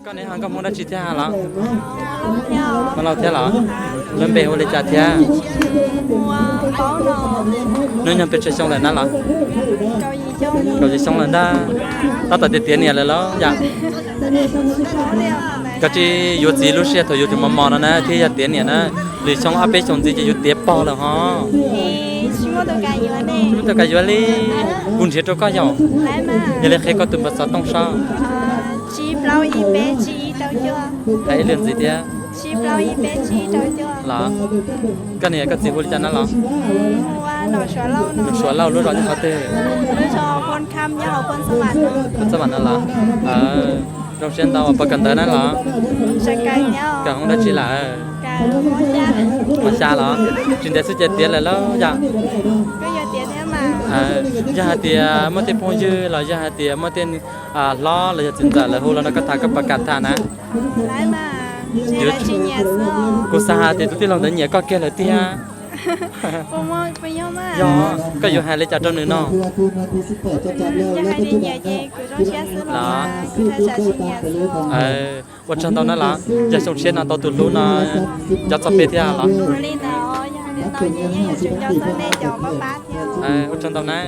Koj ne ho koj Hmoob dab tsi thiab los? Hmoob Lauj thiab los? Lub npe hu li cas thiab? Hnub nyoog pes tsawg xyoo lawm na los? Kaum yim xyoo lawm ntag. Tab tom tiav tiav niam lawm los yom? Koj tsis yuav txiv lub sij hawm thaum yuav tseem mos mos no na thiaj yog tiav niam na. Lwm xyoo ob peb xyoos ntxiv ces yuav tiav pog lawm hos. Tsis muaj tus kam yuav li. Kuv nrhiav rau koj yom. Yog li qhia koj tus npawb xov tooj saib. Hais ib lwm ntxiv thiab. Los, koj niam koj txiv hu li cas na los? Nom Suav Lauj, lub zos nyob qhov twg? Txaj Vam no los? Zoo siab ntau, puas kawm ntawv na los? Kawm hoob dab tsi lawm? Mos xya los? Tsis ntev xwb ces tiav lawm lauj yom? Yog hais tias muaj tej phooj yw los yog hais tias muaj tej hlob los yog txiv ntxawm lawv hu los no koj tham koj puas kam tham na? Kuv xav hais tias tus tij laug ntawd nyiam koj kiag lawm tiag. Yog, koj yuav hais li cas rau nws no? Los, ua tsaug ntau na los, yog xyoo tshiab no tau tus hlub no nco txog peb thiab los? Ua tsaug ntau na.